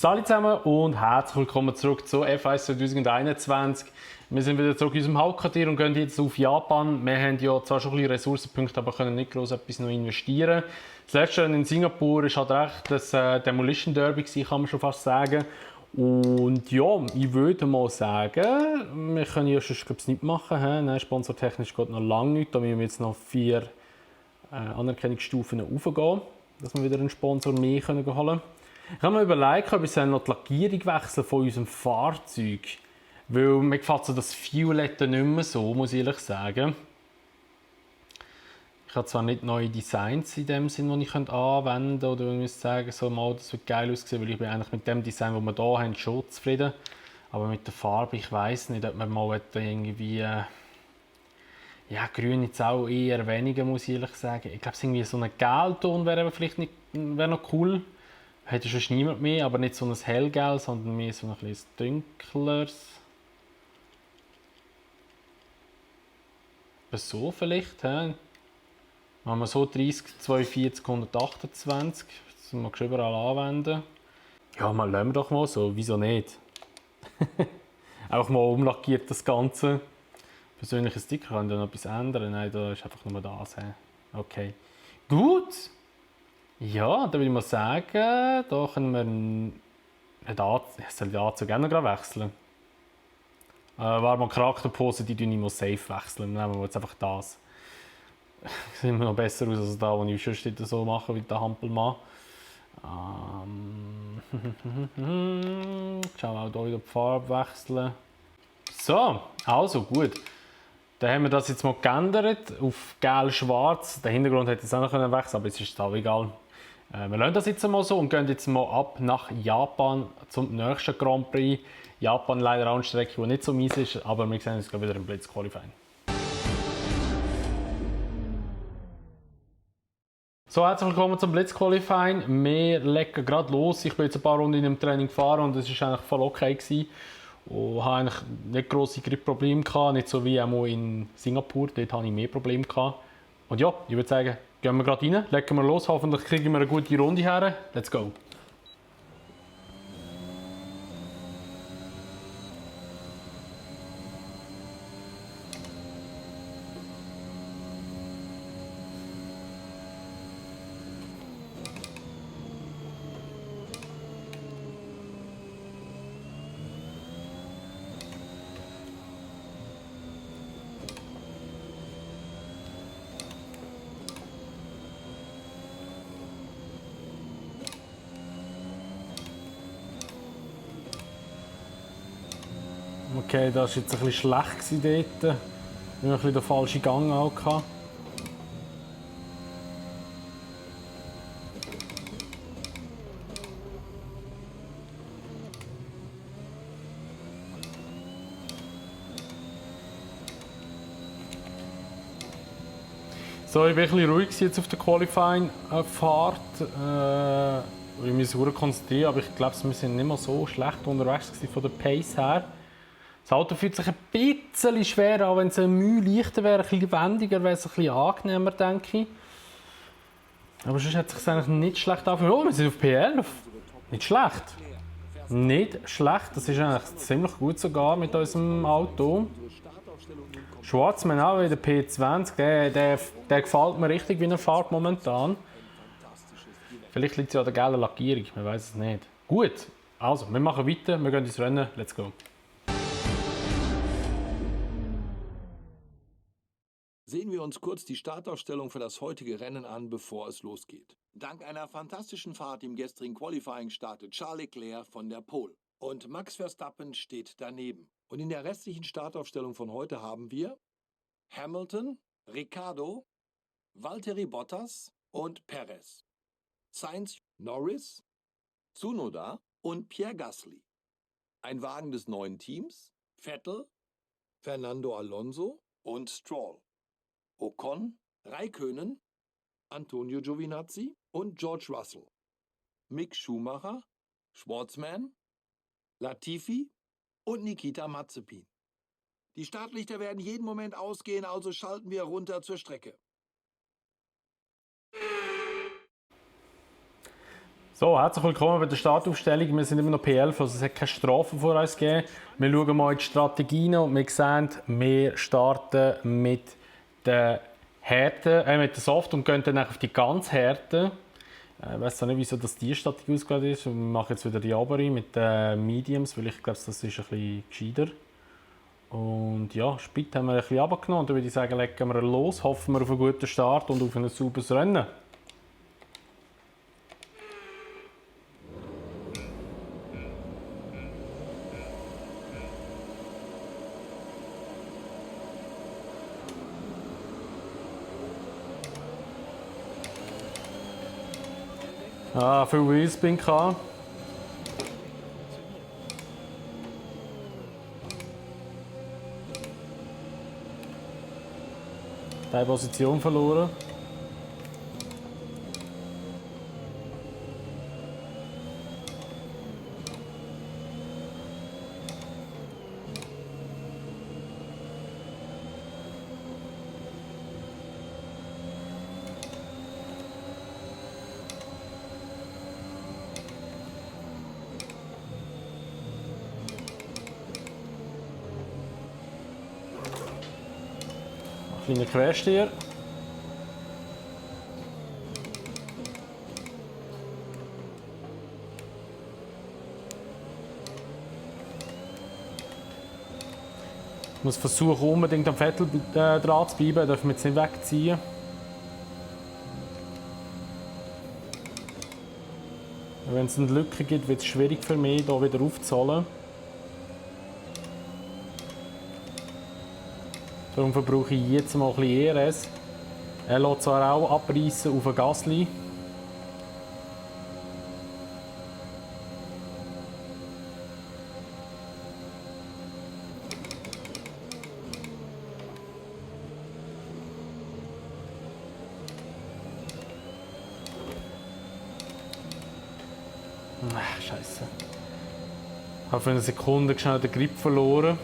Salut zusammen und herzlich willkommen zurück zu F1 2021. Wir sind wieder zurück in unserem Hauptquartier und gehen jetzt auf Japan. Wir haben ja zwar schon ein bisschen Ressourcenpunkte, aber können nicht groß etwas noch investieren. Das letzte in Singapur war halt recht das Demolition Derby, kann man schon fast sagen. Und ja, ich würde mal sagen, wir können ja schon nicht machen. Nein, sponsortechnisch geht noch lange nicht. Da müssen wir jetzt noch 4 Anerkennungsstufen raufgehen, dass wir wieder einen Sponsor mehr holen können. Ich habe mir überlegt, ob ich noch die Lackierung wechseln von unserem Fahrzeug. Weil mir gefällt so das Violette nicht mehr so, muss ich ehrlich sagen. Ich habe zwar nicht neue Designs in dem Sinn, die ich anwenden könnte, oder ich muss sagen, so mal, das wird geil aussehen, weil ich bin eigentlich mit dem Design, das wir hier haben, schon zufrieden. Aber mit der Farbe, ich weiß nicht, ob man mal irgendwie... ja, grün jetzt auch eher weniger, muss ich ehrlich sagen. Ich glaube, irgendwie so ein Gelton wäre vielleicht nicht, wäre noch cool. Hätte schon niemand mehr, aber nicht so ein hellgel, sondern mehr so ein bisschen dunkleres. So vielleicht, he? Machen wir so 30, 42, 128. Das können wir überall anwenden. Ja, mal lassen wir doch mal so, wieso nicht? Auch mal umlackiert das Ganze. Persönliche Sticker kann ich da noch etwas ändern. Nein, da ist einfach nur das. He? Okay. Gut. Ja, da würde ich mal sagen, da können wir den Anzug gerne noch wechseln. War mal Charakterpose, die ich mal safe wechseln. Dann nehmen wir jetzt einfach das. Sieht immer noch besser aus als da, was ich sonst so mache, wie der Hampelmann. Schauen wir auch hier wieder die Farbe wechseln. So, also gut. Dann haben wir das jetzt mal geändert auf gelb-schwarz. Der Hintergrund hätte jetzt auch noch wechseln, aber es ist auch egal. Wir lassen das jetzt mal so und gehen jetzt mal ab nach Japan zum nächsten Grand Prix. Japan leider auch eine Strecke, die nicht so mies ist, aber wir sehen uns gleich wieder im Blitzqualifying. So, herzlich willkommen zum Blitzqualifying. Wir legen gerade los. Ich bin jetzt ein paar Runden in dem Training gefahren und es war eigentlich voll okay gewesen. Und habe eigentlich nicht grosse Gripprobleme gehabt, nicht so wie auch in Singapur. Dort hatte ich mehr Probleme gehabt. Und ja, ich würde sagen, gehen wir gerade rein, legen wir los, hoffentlich kriegen wir eine gute Runde her. Let's go! Okay, das war jetzt ein bisschen schlecht dort. Ich hatte den falschen Gang auch gehabt. So, ich war ein bisschen ruhig jetzt auf der Qualifying-Fahrt. Ich muss mich konzentrieren, aber ich glaube, wir sind nicht mehr so schlecht unterwegs von der Pace her. Das Auto fühlt sich ein bisschen schwer an, wenn es ein Mühe leichter wäre, ein bisschen wendiger, wäre es ein bisschen angenehmer, denke ich. Aber sonst hat es sich eigentlich nicht schlecht angefühlt. Oh, wir sind auf P11. Nicht schlecht. Nicht schlecht, das ist eigentlich ziemlich gut sogar mit unserem Auto. Schwarzmann auch wieder P20, der gefällt mir richtig, wie er fährt momentan. Vielleicht liegt es ja an der gelben Lackierung, man weiß es nicht. Gut, also wir machen weiter, wir gehen ins Rennen, let's go. Sehen wir uns kurz die Startaufstellung für das heutige Rennen an, bevor es losgeht. Dank einer fantastischen Fahrt im gestrigen Qualifying startet Charles Leclerc von der Pole. Und Max Verstappen steht daneben. Und in der restlichen Startaufstellung von heute haben wir Hamilton, Ricciardo, Valtteri Bottas und Perez, Sainz, Norris, Tsunoda und Pierre Gasly. Ein Wagen des neuen Teams, Vettel, Fernando Alonso und Stroll. Ocon, Räikkönen, Antonio Giovinazzi und George Russell. Mick Schumacher, Schwartzman, Latifi und Nikita Mazepin. Die Startlichter werden jeden Moment ausgehen, also schalten wir runter zur Strecke. So, herzlich willkommen bei der Startaufstellung. Wir sind immer noch P11, also es hat keine Strafen vor uns gegeben. Wir schauen mal in die Strategien und wir sehen, wir starten mit den Härten, mit der Soft und gehen dann auf die ganz Härten. Ich weiß nicht, wieso das die Strategie ausgewählt ist. Wir machen jetzt wieder die obere mit den Mediums, weil ich glaube, das ist ein bisschen gescheiter. Und ja, Spit haben wir ein bisschen runtergenommen und dann würde ich sagen, legen wir los. Hoffen wir auf einen guten Start und auf ein sauberes Rennen. Viel Wheelspin gehabt. Die Position verloren. Kleiner Quersteher. Ich muss versuchen, unbedingt am Vettel dran zu bleiben, dürfen wir jetzt nicht wegziehen. Wenn es eine Lücke gibt, wird es schwierig für mich, hier wieder aufzuholen. Darum verbrauche ich jetzt mal ein bisschen ERS. Er lässt zwar auch abreißen auf ein Gasli. Ach, Scheiße. Ich habe für eine Sekunde schnell den Grip verloren.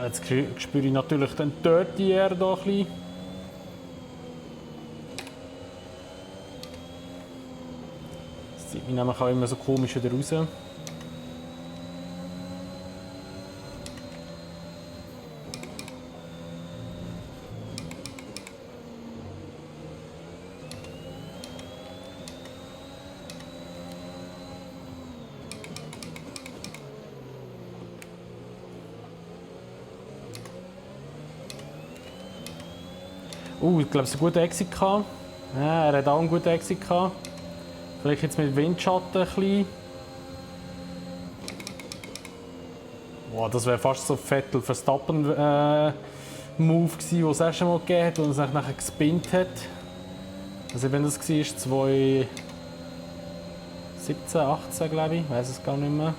Jetzt spüre ich natürlich den Dirty Air hier ein bisschen. Das zieht mich nämlich auch immer so komisch wieder raus. Ich glaube, es hat einen guten Exit gehabt. Ja, er hat auch einen guten Exit gehabt. Vielleicht jetzt mit Windschatten ein bisschen. Wow, das wäre fast so Vettel Verstappen Move gewesen, den es erst einmal gegeben hat, und es nachher gespinnt hat. Also wenn das war, 2017, 18 glaube ich, weiß es gar nicht mehr.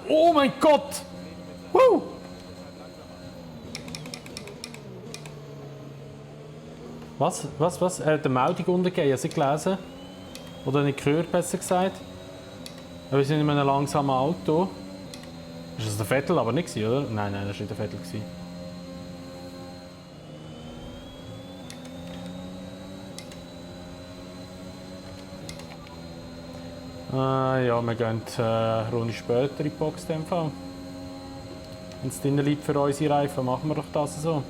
Oh mein Gott! Woo! Was? Er hat eine Meldung untergegeben, ich habe sie gelesen. Oder nicht gehört, besser gesagt. Aber wir sind in einem langsamen Auto. Ist das der Vettel aber nicht, oder? Nein, das war nicht der Vettel. Ja, wir gehen eine Runde später in die Box in dem Fall. Wenn es drinnen liegt für unsere Reifen, machen wir doch das so.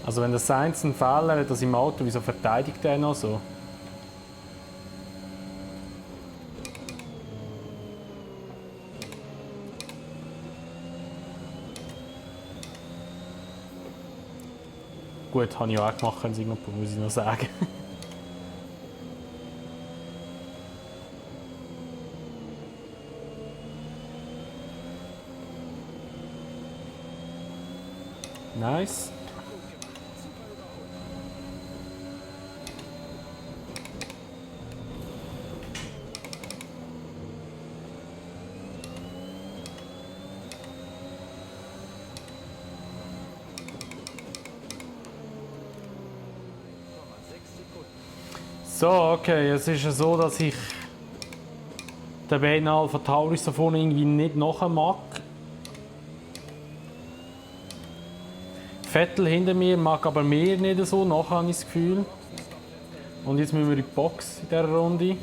Also wenn der Sainz einen Fehler hat, das im Auto, wieso verteidigt er noch so? Gut, habe ich auch gemacht in Singapur, muss ich noch sagen. Nice. So, okay, es ist ja so, dass ich den beiden Alpha Tauris da vorne irgendwie nicht nachher mag. Vettel hinter mir mag aber mehr nicht so, nachher habe ich das Gefühl. Und jetzt müssen wir in die Box in dieser Runde.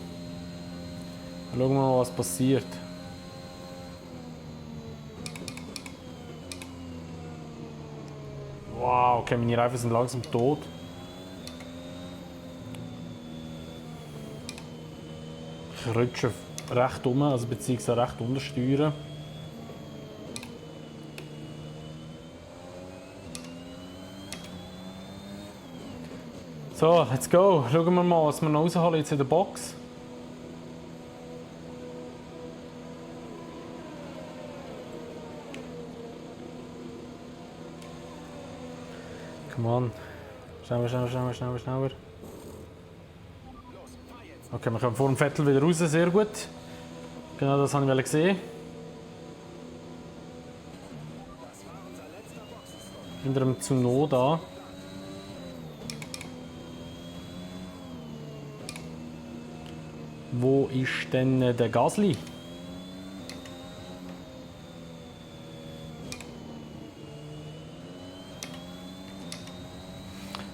Dann schauen wir mal, was passiert. Wow, okay, meine Reifen sind langsam tot. Ich rutsche recht um, also beziehungsweise recht untersteuern. So, let's go. Schauen wir mal, was wir noch rausholen jetzt in der Box. Come on. Schneller. Okay, wir kommen vor dem Vettel wieder raus, sehr gut. Genau das wollte ich sehen. Hinter dem Tsunoda. Wo ist denn der Gasly?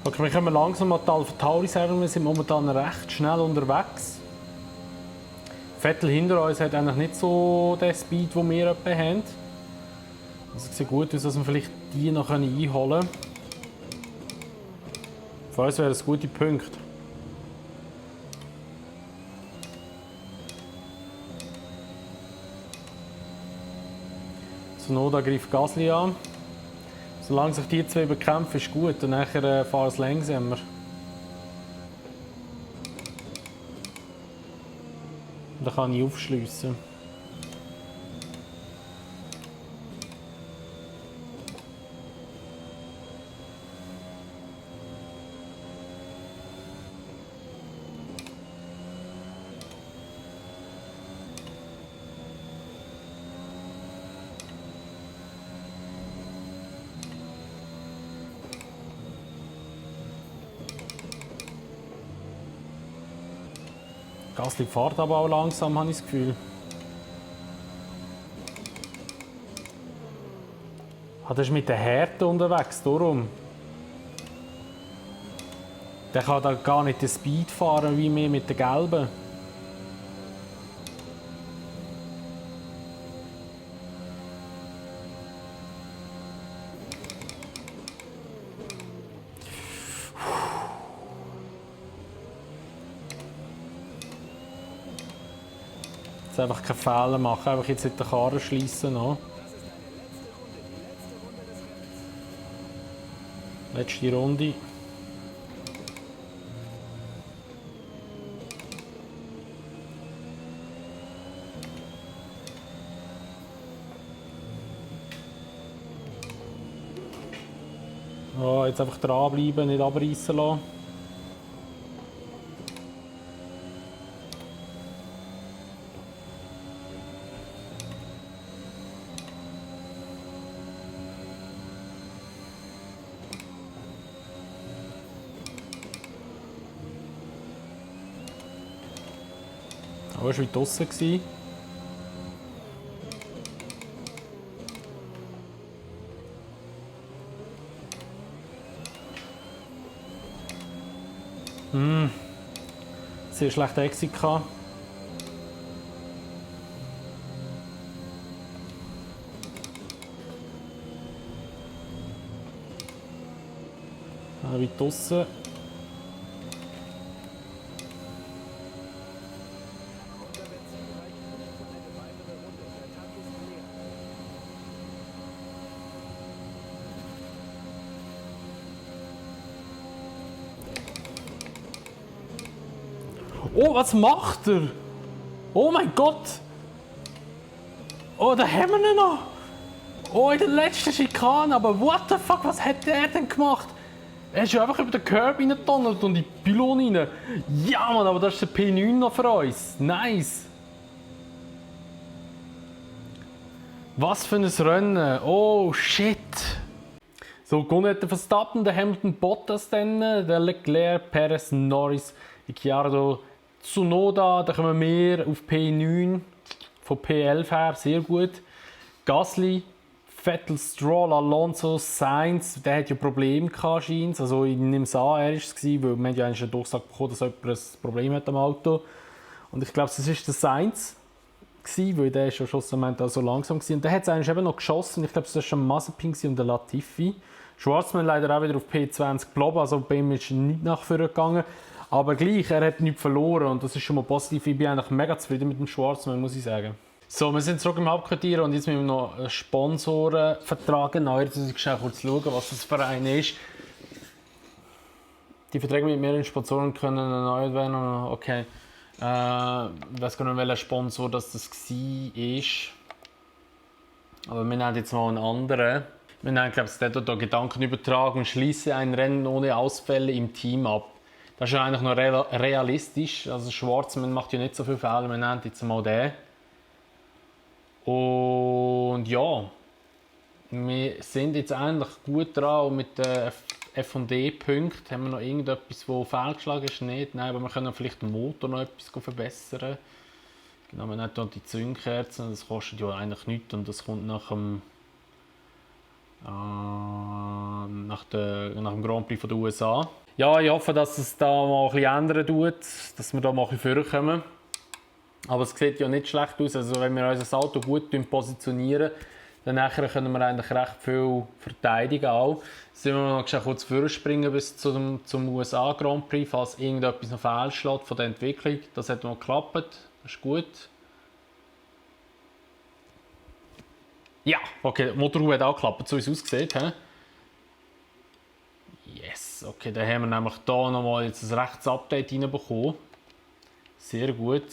Okay, wir kommen langsam an die Alpha Tauri selber. Wir sind momentan recht schnell unterwegs. Vettel hinter uns hat eigentlich nicht so den Speed, den wir etwa haben. Also es sieht gut aus, dass wir vielleicht die noch einholen können. Für uns wäre das gute Punkt. Tsunoda greift Gasly an. Solange sich die zwei bekämpfen, ist gut und nachher fahren sie langsamer. Dann kann ich aufschliessen. Gasly fährt aber auch langsam, habe ich das Gefühl. Das ist mit der Härte unterwegs, darum. Der kann da gar nicht den Speed fahren wie wir mit der gelben. Einfach keine Fehler machen, einfach jetzt nicht den Karren schließen. No. Letzte Runde. Oh, jetzt einfach dranbleiben, nicht abreißen lassen. Aber es war wie draussen. Sehr schlechter Exit gehabt. Wie draussen. Oh, was macht er? Oh mein Gott! Oh, da haben wir ihn noch! Oh, in der letzten Schikane, aber what the fuck, was hat der denn gemacht? Er ist ja einfach über den Curb reingedonnert und in die Pylon rein. Ja Mann, aber das ist der P9 noch für uns. Nice! Was für ein Rennen! Oh shit! So, gewonnen hat der Verstappen, der Hamilton, Bottas dann, der Leclerc, Perez, Norris, Ricciardo, Tsunoda, da kommen wir auf P9, von P11 her, sehr gut. Gasly, Vettel, Stroll, Alonso, Sainz, der hat ja Probleme gehabt, scheint. Also ich nehme es an, er war es, weil wir haben ja eigentlich einen Durchsage bekommen, dass jemand ein Problem hat am Auto. Und ich glaube, das war der Sainz, weil der ist ja schlussendlich auch so langsam war. Und der hat es eigentlich eben noch geschossen. Ich glaube, das war schon Mazepin und der Latifi. Schwarzmann leider auch wieder auf P20 geblieben, also bei ihm ist nicht nach vorne gegangen. Aber gleich, er hat nichts verloren und das ist schon mal positiv. Ich bin eigentlich mega zufrieden mit dem Schwarzmann, muss ich sagen. So, wir sind zurück im Hauptquartier und jetzt müssen wir noch einen Sponsorenvertrag erneuern. Jetzt muss ich schnell kurz schauen, was das für ein ist. Die Verträge mit mehreren Sponsoren können erneuert werden. Okay. Ich weiß gar nicht, welcher Sponsor das war. Aber wir nehmen jetzt mal einen anderen. Wir nehmen, glaube ich, hier Gedanken übertragen und schließe ein Rennen ohne Ausfälle im Team ab. Das ist ja eigentlich noch realistisch. Also Schwarzmann macht ja nicht so viele Fehler. Wir nehmen jetzt mal den. Und ja, wir sind jetzt eigentlich gut dran und mit den F&D-Punkten. Haben wir noch irgendetwas, das fehlgeschlagen ist? Nicht. Nein, aber wir können vielleicht den Motor noch etwas verbessern. Genau, wir nehmen hier die Zündkerzen. Das kostet ja eigentlich nichts und das kommt nach dem Grand Prix der USA. Ja, ich hoffe, dass es da mal ein bisschen ändern tut, dass wir da mal ein bisschen vorkommen. Aber es sieht ja nicht schlecht aus. Also wenn wir unser Auto gut positionieren, dann können wir eigentlich recht viel verteidigen auch. Jetzt müssen wir noch kurz vorspringen bis zum USA Grand Prix, falls irgendetwas noch fehlschlägt von der Entwicklung. Das hat noch geklappt. Das ist gut. Ja, okay, der Motorhaube hat auch geklappt, so wie es aussieht. He? Yes, okay, dann haben wir nämlich hier nochmal jetzt ein rechtes Update reinbekommen. Sehr gut.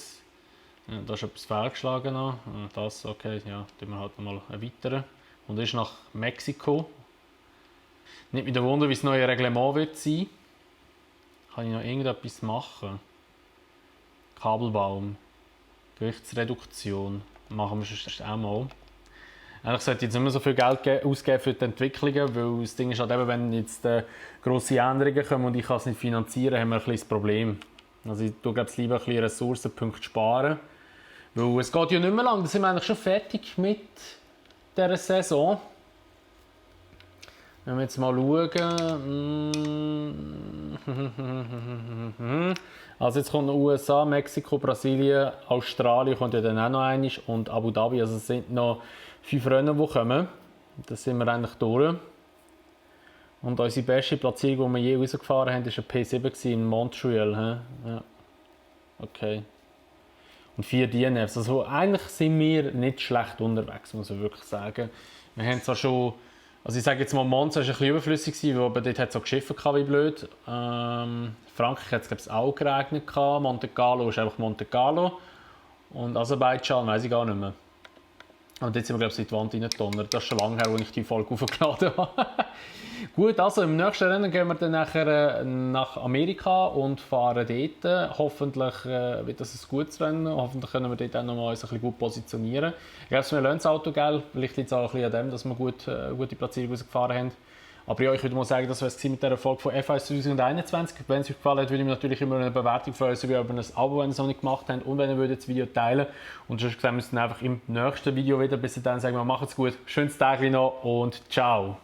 Ja, da ist etwas fehlgeschlagen. Noch. Das, okay, ja, tun wir halt nochmal erweitern. Und das ist nach Mexiko. Nicht mit dem Wunder, wie das neue Reglement wird sein. Kann ich noch irgendetwas machen? Kabelbaum. Gewichtsreduktion. Machen wir sonst auch mal. Eigentlich sollte ich jetzt nicht mehr so viel Geld ausgeben für die Entwicklungen, weil das Ding ist halt eben, wenn jetzt grosse Änderungen kommen und ich kann es nicht finanzieren, haben wir ein kleines Problem. Also ich tue lieber ein bisschen Ressourcenpunkte sparen. Weil es geht ja nicht mehr lang, dann sind wir eigentlich schon fertig mit dieser Saison. Wenn wir jetzt mal schauen. Also jetzt kommt USA, Mexiko, Brasilien, Australien kommt ja dann auch noch einmal und Abu Dhabi. Also es sind noch 5 Rennen, die kommen. Da sind wir eigentlich durch. Und unsere beste Platzierung, die wir je rausgefahren haben, war ein P7 in Montreal. Ja. Okay. Und 4 DNFs. Also eigentlich sind wir nicht schlecht unterwegs, muss man wirklich sagen. Wir haben zwar schon, also ich sage jetzt mal, Monza war ein bisschen überflüssig, aber dort hat es auch geschiffen wie blöd. Frankreich hat es, glaube ich, auch geregnet. Monte Carlo ist einfach Monte Carlo. Und Aserbaidschan weiß ich gar nicht mehr. Und jetzt sind wir, glaube ich, in die Wand reingedonnert. Das ist schon lange her, als ich die Folge aufgeladen habe. Gut, also im nächsten Rennen gehen wir dann nachher nach Amerika und fahren dort. Hoffentlich wird das ein gutes Rennen. Hoffentlich können wir dort auch noch mal uns ein bisschen gut positionieren. Ich glaube, wir lernen das Auto, gell? Vielleicht liegt es auch ein bisschen an dem, dass wir gute Platzierung rausgefahren haben. Aber ja, ich würde mal sagen, das war es mit dieser Folge von F1 2021. Wenn es euch gefallen hat, würde ich mich natürlich immer eine Bewertung freuen, sowie über ein Abo, wenn ihr es noch nicht gemacht habt und wenn ihr das Video teilen würdet. Und sonst sehen wir uns dann einfach im nächsten Video wieder. Bis dann sagen wir, macht's gut, schönes Tag noch und ciao.